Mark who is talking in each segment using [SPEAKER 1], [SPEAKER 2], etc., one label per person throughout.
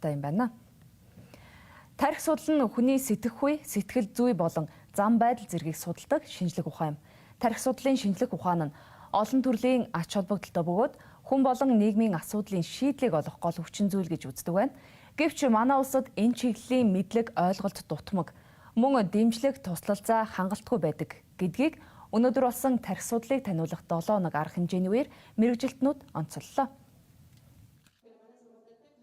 [SPEAKER 1] холбоотой юм байна. Тархи судал нь хүний сэтгэхүй, сэтгэл зүй болон зам байдал зэргийг судалдаг шинжлэх ухаан юм. Тархи судлалын шинжлэх ухаан нь олон төрлийн ач холбогдолтой бөгөөд хүн болон нийгмийн асуудлын шийдлийг олох гол хүчин зүйл гэж үздэг байна. Гэвч манай улсад энэ чиглэлийн мэдлэг ойлголт дутмаг, мөн дэмжлэг туслалцаа хангалтгүй байдаг гэдгийг өнөөдөр болсон тархи судлалыг таниулах 7 хоног арга хэмжээний үеэр мэргэжилтнүүд онцоллоо.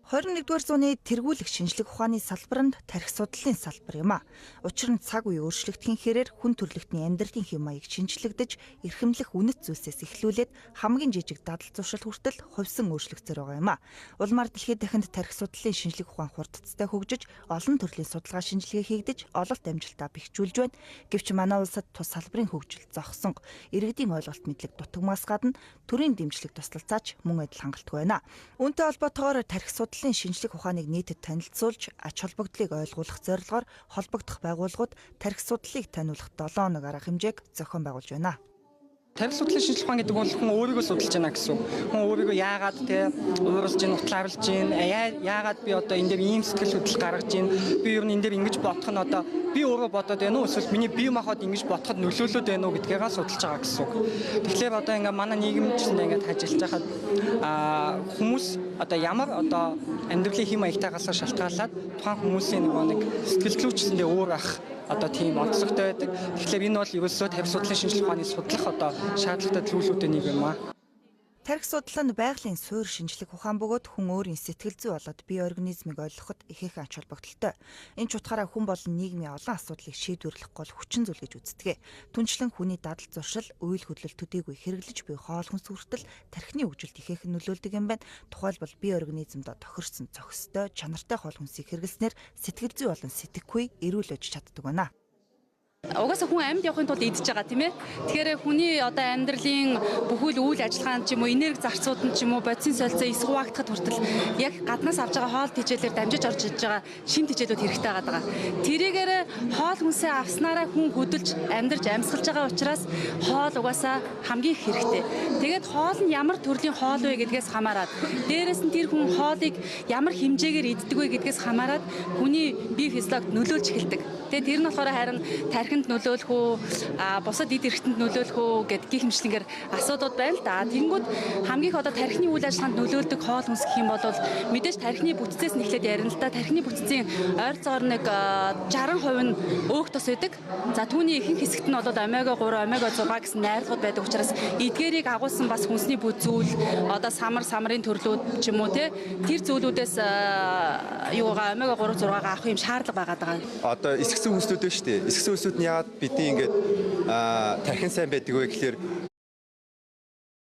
[SPEAKER 2] 21-р зууны тэргүүлэх шинжлэх ухааны салбар нь тархи судлалын салбар юм а. Учир нь цаг үе өөрчлөгдөхийн хэрээр хүн төрөлхтний амьдралын хэв маяг шинжлэгдэж, эрхэмлэх үнэт зүйлсээс эхлүүлээд хамгийн жижиг дадал зуршил хүртэл хувьсан өөрчлөгдсөөр байгаа юм а. Улмаар дэлхийд дахинд тархи судлалын шинжлэх ухаан хурдцтай хөгжиж, олон төрлийн судалгаа шинжилгээ хийгдэж, ололт амжилтаа бэхжүүлж байна. Гэвч манай улсад тус салбарын хөгжил зогсон, иргэдийн ойлголт мэдлэг дутагмаас гадна төрийн дэмжлэг туслалцаач мөн адил хангалтгүй байна. Үүнтэй холбоотойгоор тархи судлалын шинжлэх ухааныг нийтэд танилцуулж, ач холбогдлыг ойлгуулах зорилгоор холбогдох байгууллагууд тархи судлалыг таниулах 7 хоног арга хэмжээг зохион байгуулж байна.
[SPEAKER 3] Тархи судлалын шинжлэх ухаан гэдэг бол хүн өөрийгөө судалж байна гэсэн үг. Хүн өөрийгөө яагаад те ууралж гин, утлаарлаж гин, яагаад би одоо энэ дээр ийм сэтгэл хөдлөл гаргаж гин, би ер нь энэ дээр ингэж бодох нь одоо би өөрөө бодоод байна уу, эсвэл миний бие махбод ингэж бодоход нөлөөлөд байна уу гэдгээгээ судалж байгаа гэсэн үг. Тэгэхээр одоо ингээ манай нийгэмчсэндээ ингээд ажиллаж байхад хүмүүс одоо ямар одоо амьдралын хэм маягтайгаас шалтгаалаад тухайн хүмүүсийн нөгөө нэг сэтгэл зүйчсэндээ өөр ах одоо тийм онцлогтой байдаг. Тэгэхээр энэ бол ерөөсөө тархи судлалын шинжлэх ухааны судлах одоо шаардлагатай төлөвлөлүүдийн нэг юм аа.
[SPEAKER 2] Тархи судлал нь байгалийн суурь шинжлэх ухаан бөгөөд хүн өөрийн сэтгэл зүй болоод бие организмыг ойлгоход ихээхэн ач холбогдолтой. Энэ ч утгаараа хүн болон нийгмийн олон асуудлыг шийдвэрлэх гол хүчин зүйл гэж үздэг. Түнчлэн хүний дадал зуршил, үйл хөдлөл төдийгүй хэрэглэж буй хоол хүнс хүртэл тархины хөгжилд ихээхэн нөлөөлдөг юм байна. Тухайлбал бие организмдоо тохирсон цохистой, чанартай хоол хүнсийг хэрэглэснээр сэтгэл зүй болон сэтгэхүй эрүүл байж чаддаг байна.
[SPEAKER 4] Угаасаа хүн амьд явахын тулд идж байгаа тийм ээ. Тэгэхээр хүний одоо амьдралын бүхэл үйл ажиллагаанд ч юм уу, энерги зарцууд нь ч юм уу, бодисын солилцоо эс хуваагдахад хүртэл яг гаднаас авч байгаа хоол тэжээлээр дамжиж орж иж байгаа шим тэжээлүүд хэрэгтэй байгаа. Тэрийгээр хоол хүнсээ авснараа хүн хөдөлж амьдарч амьсгалж байгаа учраас хоол угаасаа хамгийн их хэрэгтэй. Тэгээд хоол нь ямар төрлийн хоол вэ гэдгээс хамаарат, дээрэс нь тэр хүн хоолыг ямар хэмжээгээр иддэг вэ гэдгээс хамаарат хүний бие физиологид нөлөөлж эхэлдэг. Тэгээд тэр нь болохоор харин тархинд нөлөөлөх үү, бусад эд эрхтэнд нөлөөлөх үү гэд гих хэмжлэнгээр асуудууд байна л да. Тэгэнгүүт хамгийн их одоо тархины үйл ажиллагаанд нөлөөлдөг хоол хүнс гэх юм бол мэдээж тархины бүтцээс нь эхлээд ярина л да. Тархины бүтцийн ойролцоогоор нэг 60% нь өөх тос байдаг. За түүний ихэнх хэсэгт нь бол омега 3, омега 6 гэсэн найрлагууд байдаг учраас эдгээрийг агуулсан бас хүнсний зүйл одоо самар самрын төрлүүд ч юм уу те тэр зүйлүүдээс юугаа омега 3, 6-гаа авах юм шаардлага байгаа даа.
[SPEAKER 5] Одоо эсгсэн хүнснүүд байна шүү дээ. Эсгсэн хүнснүүд нь яагаад бидний ингээд тархин сайн байдаг вэ гэхээр